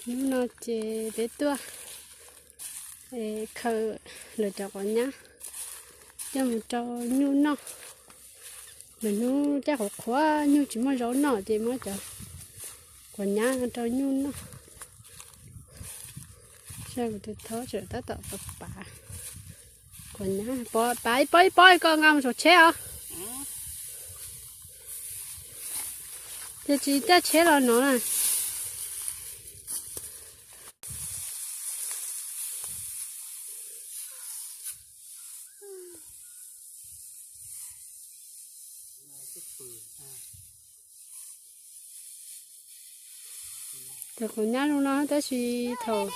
Hnub no ces peb tuaj khaws lawv cov quav nyab coj mus rau nyuj noj. Lwm hnub caj qhuav qhuav nyuj tsis muaj zaub noj ces muab cov quav nyab rau nyuj noj. Saib kuv tus thaub tseem tab tom pav quav nyab, pav ib pob ib pob ko nqa mus saum tsheb os. Ces tsis coj tsheb los no na. Cov quav nyab zoo no tab sis thaum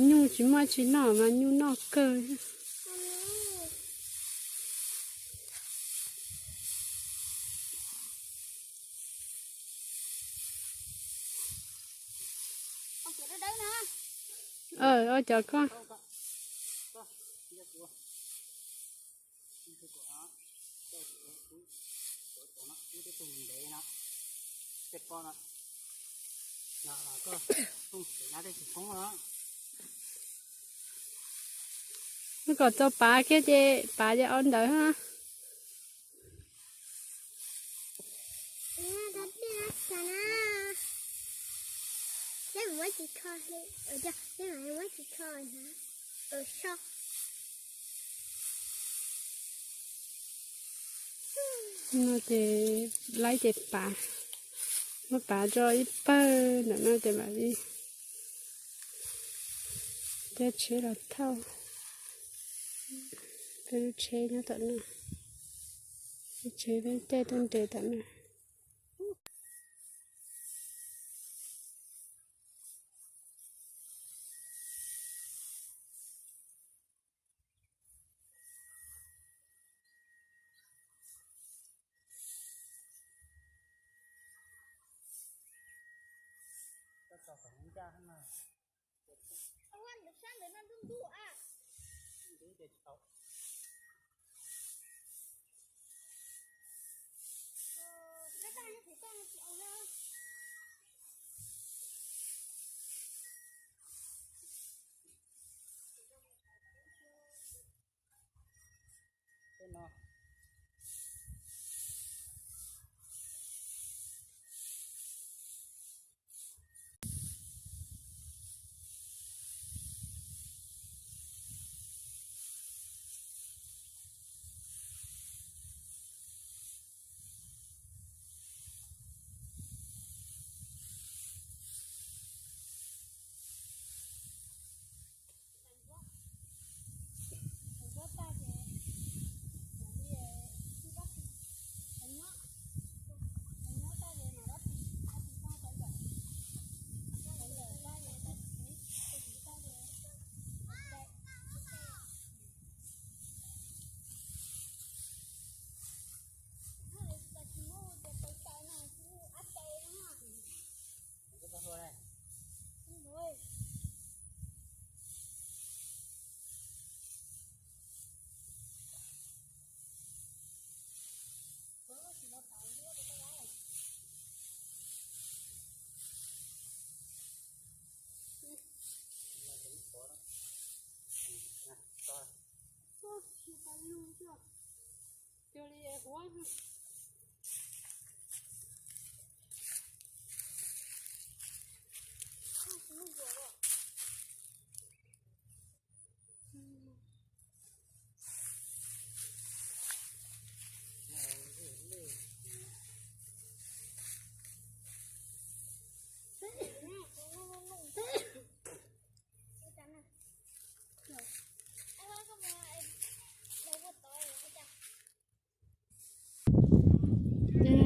nyuj tsis muaj tsis noj mas nyuj noj kawg. Ua cov ko. Wb kom tau pav kiag ces pav ces ua ntawd na. No ces laib ces pav, muab pav tso ib pawg ntawm no ces mam li caij tsheb los thauj. Peb lub tsheb nyob tom no, lub tsheb peb caij tuaj nres tom no.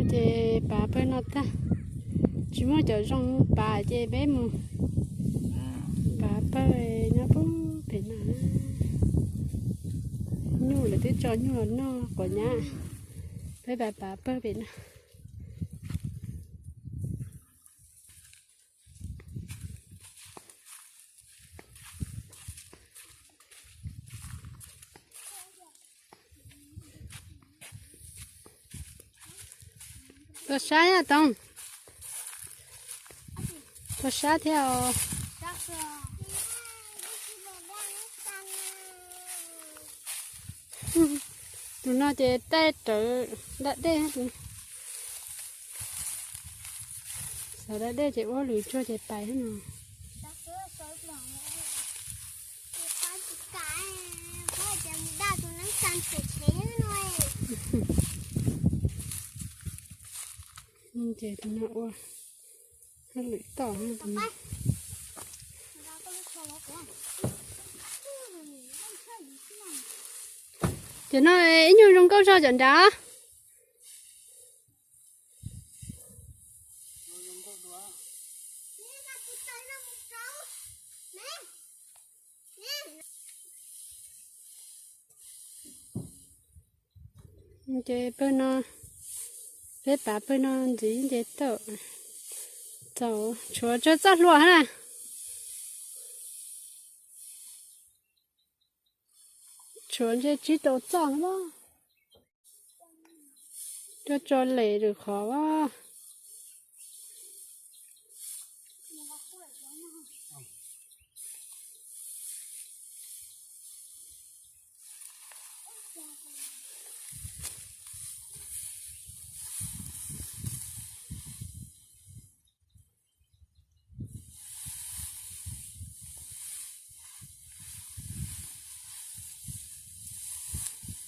Ces pav pawg no tag, tsis muaj cov zoo pav ces peb mus pav pawg nyob pem no. Nyuj lawv twb tso nyuj los noj quav nyab, peb pav pav pawg pem no. Tuaj saib Tooj. Sab thiab os. Tus no ces taij rawv da dej, xav da dej ces ua lwm tsuag ces pais no. Ces tus no ua hauj lwm tom no. Cov no ib nyuag zoo nkauj zog cov nrad. Ces pawg no, peb pav pawg no ntxiv ces tau txaus, tshuav tsawg txoj hlua na. Tshuav ntshe tsib rau txoj na. Coj tso lem lwm qhov.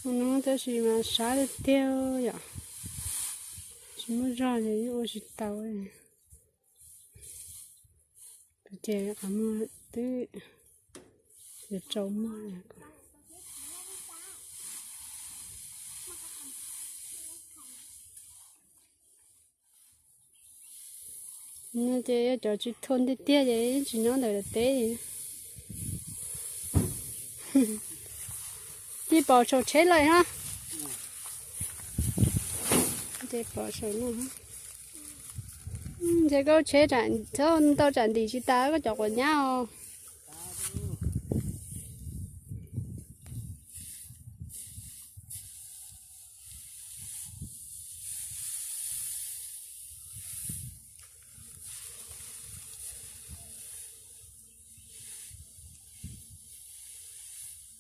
Ub, tab sis mas sab tiag tiag yom, tsis muaj zog ces yeej ua tsis tau. Ces qhov muag twb yuav tsaus muag. Ces yog cov tsis thua tiag tiag ces yeej tsis nyob ntawm teb. Tij pom saum tsheb lawm no. Ces pom saum no. Ntshe koj tsheb txhob ntau tsam ntim tsis tas koj cov quav nyab os.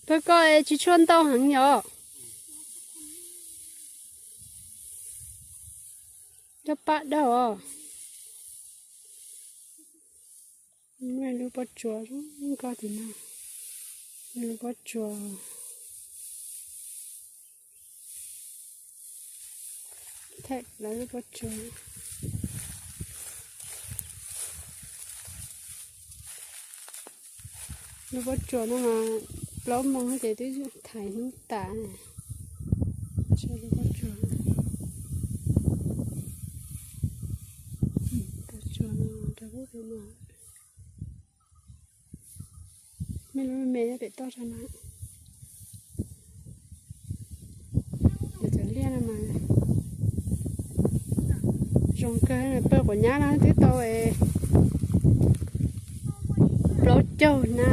Pawg koj es tsis tshua ntau heev yom. Coj pab dawb os. Lub pob tsuas zoo nkauj tim no. Lub pob tsuas. Thaij lawv lub pob tsuas. Lub pob tsuas no mas plaub moos ces twb thaiv hnub tas. Lub pob tsuas, pob tsuas no rau lub no. Mej lub me nyob pem toj sab na. Cov liaj no mas zoo kawg, pawg quav nyab no twb tau plaub caug na.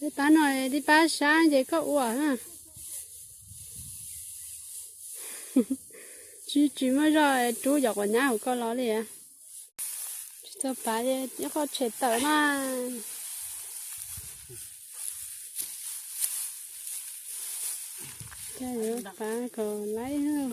Peb pab no tib pab sab ces koj ua na. Tsis, tsis muaj zog rub cov quav nyab hauv koj los li. Tsis txog pav, ib qho tshem tawm mas. Coj yuav pav kom laib.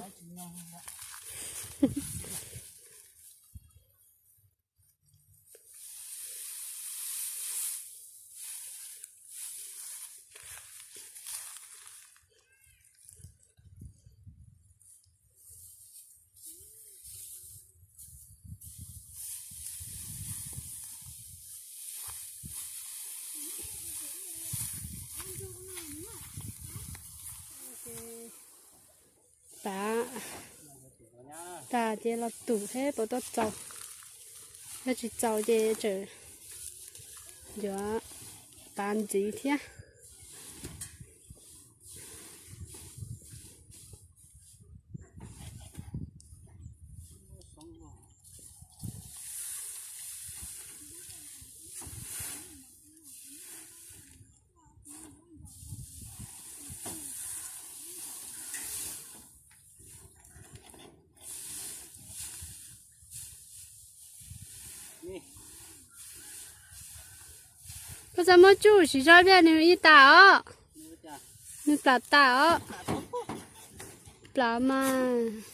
Pav tas ces los tum seb puas tau txaus. Yog tsis txaus ces tseem yuav pav ntxiv thiab. Koj txhob muab tsuj, siv zog ib pliag nws ib tas os. Nws plam tas os. Plam mas.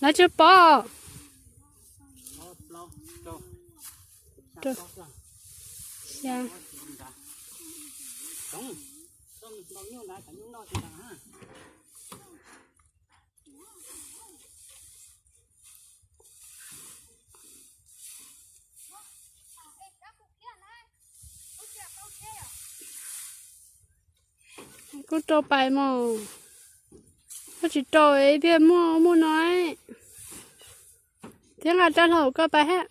Lawv tsis pom. Xya. Kuj rau pais mos. Koj tsis rau ib pliag muaj muaj no thiab nqa rab hlau koj pais hab.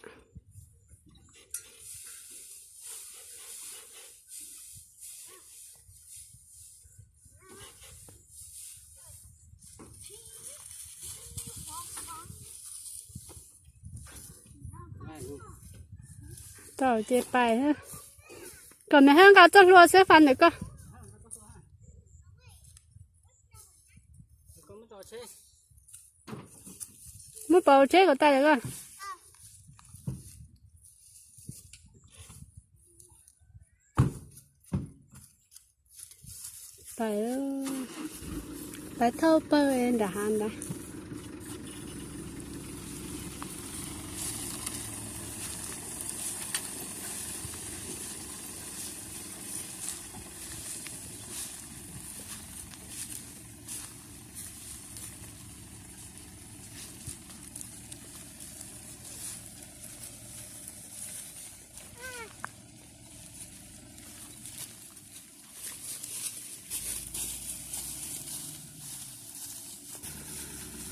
Tau ces pais. Kom nws hab nqa txoj hlua xwb fab ntawm koj. Muab pov tsheb kom tag lawm koj. Pais, pais thauj pawg nram hav ntawd.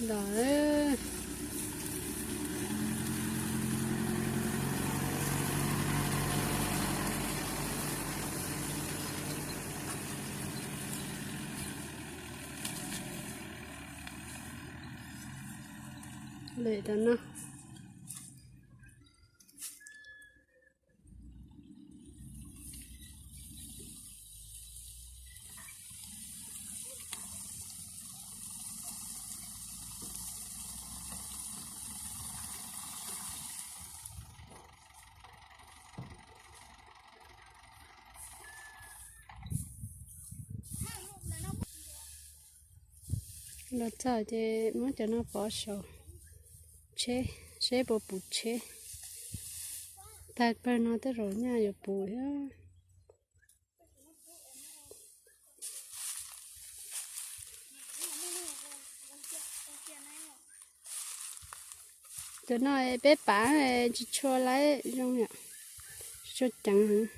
Los, lem rau no. Los txog ces muab cov no pov saum tsheb, seb puas pum tsheb. Tag pawg no tej zaum nyaj yuav pum thiab. Cov no peb pav tsis tshua laib zoo yom, tsis tshua ceev heev.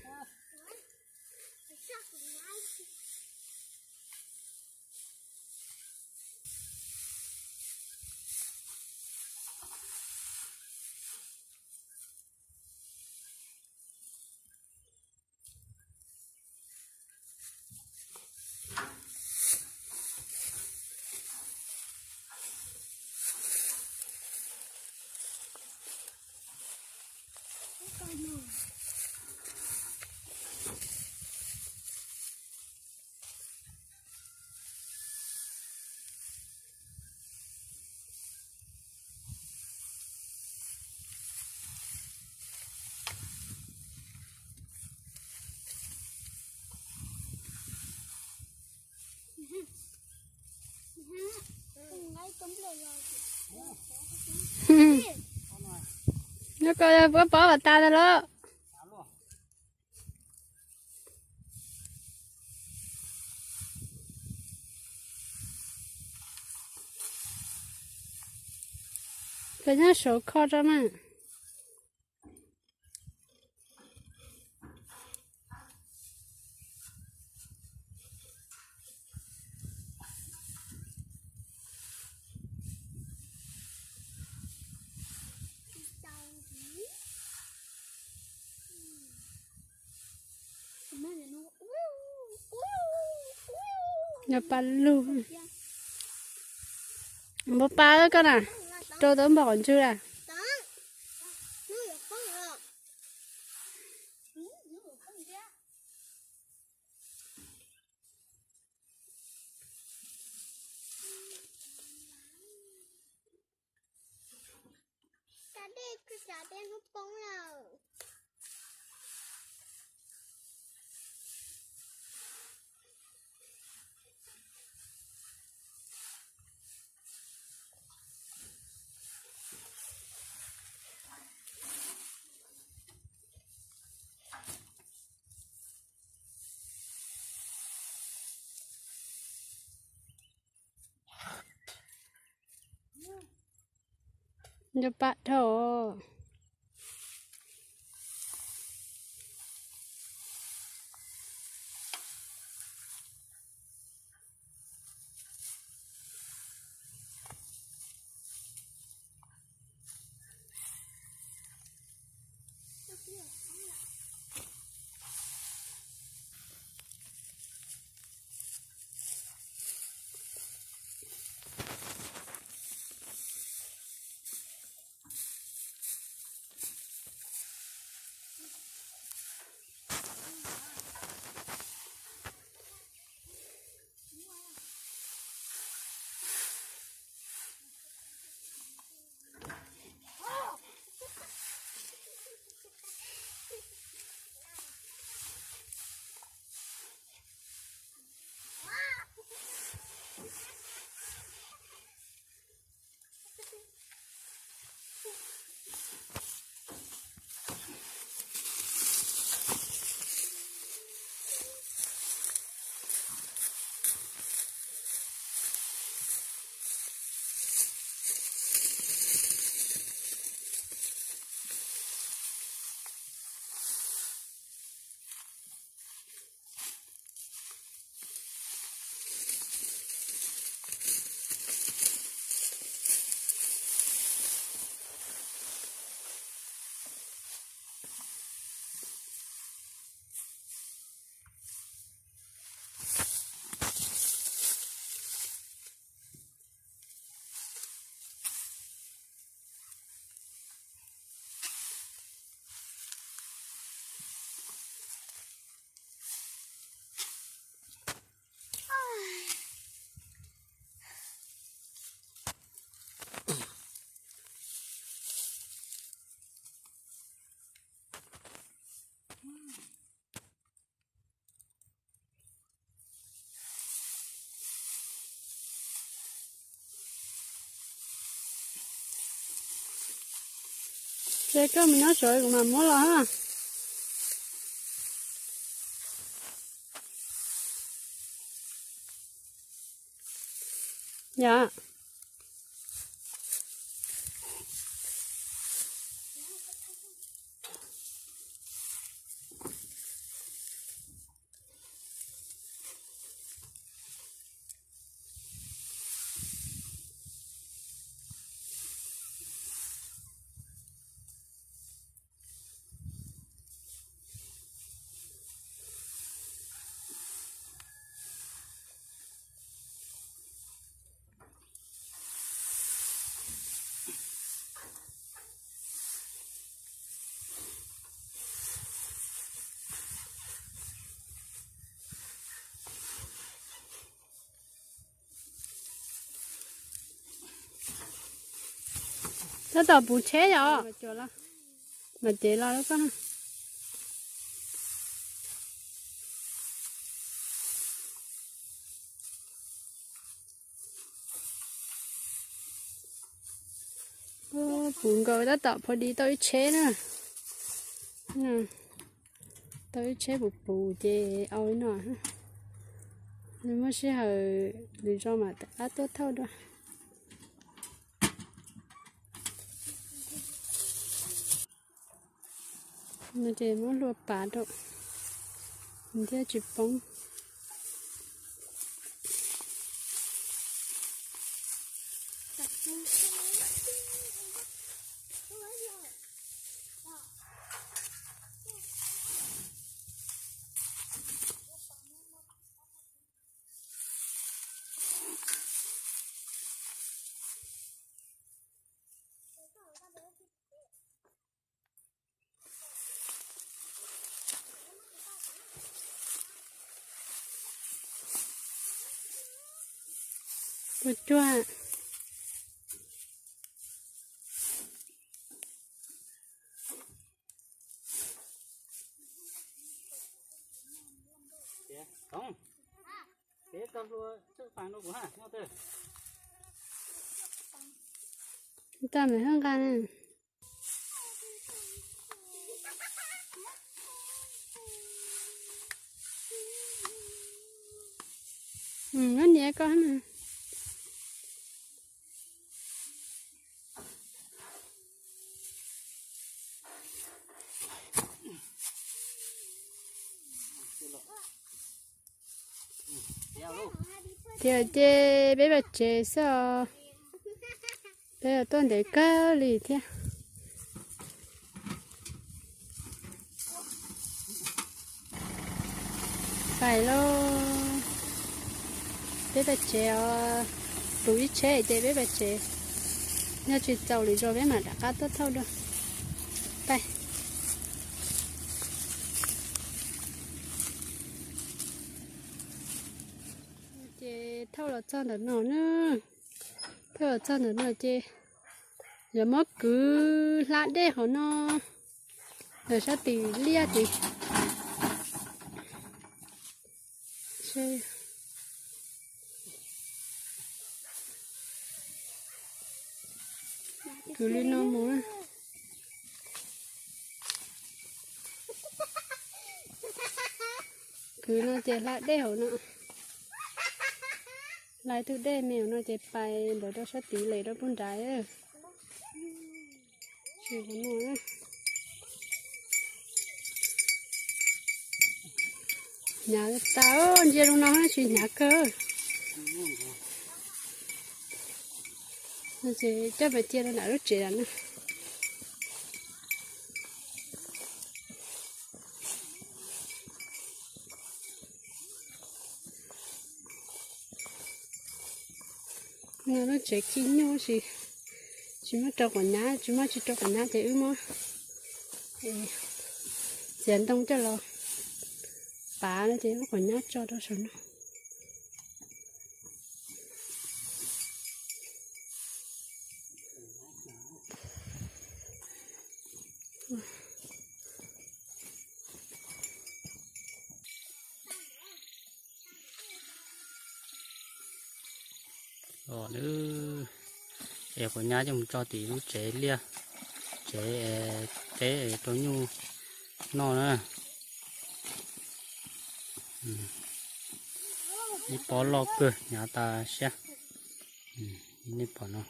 Nyob ko puab pov vas tas tag lawm. Koj nyob saum kho rau na. Npau pa lug. Npau pa koj na, rau tau npog qhov ntswg a. Poob lawm. Nrog pab dhau. Ces koj mus nyob saud kuv mam muab los ha. Yog. Tab tom puv tsheb yom. Mam cev los koj na. Puv nkaus tab tom pha di tau ib tsheb na. Tau ib tsheb puv puv ces au ib no. Nws muaj sij hawm nws zoo mam rov qab tuaj thauj dua. Nws ces muab hlua pav rau thiaj tsis poob. Puas tsuaj? Tag me hab nqa na. Nyob niam koj na. Tiag ces peb pais tsev xwb os. Peb tuaj ntev kawg li thiab. Pais lauj. Peb pais tsev os. Tus ib tsheb ces peb pais tsev. Yog tsis txaus lwm zaus peb mam rov qab tuaj thauj dua. Pais. Ces thauj los txog ntawm no na. Thauj los txog ntawm no ces yuav muab kwv hlab dej hauv no. Ntawm sab tim liaj tid. Kwv li no mus na. Kwv no ces hlab dej hauv no. Hlab ib tug dej me hauv no ces pais ntawd rau sab tid lawm rau pug nrad. Hnyav tas, ntsia zoo no tsis hnyav kawg. Ces coj pais cia rau nram lub tsev lawm na. No lub tsev khi nyuj, tsis muab rau quav nyab, tsis muab tsis rau quav nyab ces wb muab txiav ntoo coj los pav no ces muab quav nyab tso rau saum no. Es quav nyab coj mus tso tim lub tsev liaj, tsev teb rau nyuj noj na. Ib pob loj kawg, hnyav tas siab. Nej pom no.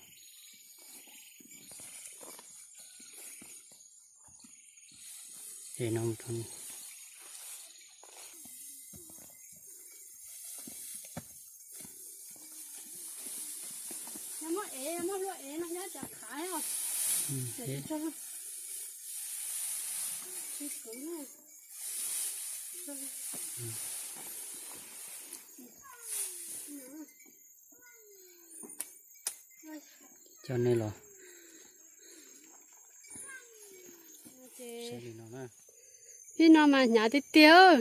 Coj nej los. Ib no mas hnyav tiag tiag.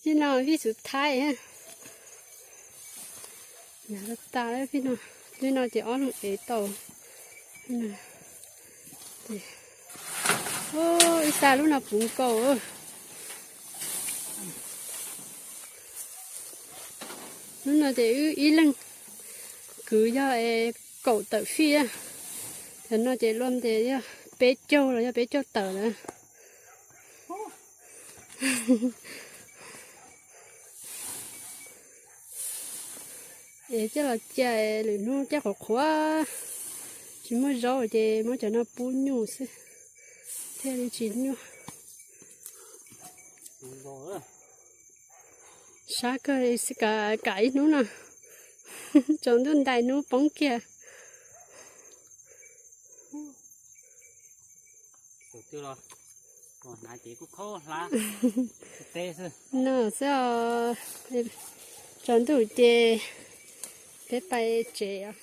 Ib no vij xwv thaib. Hnyav tas tas, ib no ces ob leeg ev tau. Ib xab lub no puv nkaus. Lub no ces wb ib leeg kwv yog kaum tawm fij. Cov no ces luaj ces yog peb caug los yog peb caug tawm lawm. Es coj los cia lwm hnub coj qhuav qhuav, tsis muaj zaub ces muab cov no pub nyuj xwb, thiaj li tsis nyuaj. Sab kawg li, kam ib hnub no, tsaus ntuj ntais hnub poob kiag. No xwb os, tsaus ntuj ces peb pais tsev os.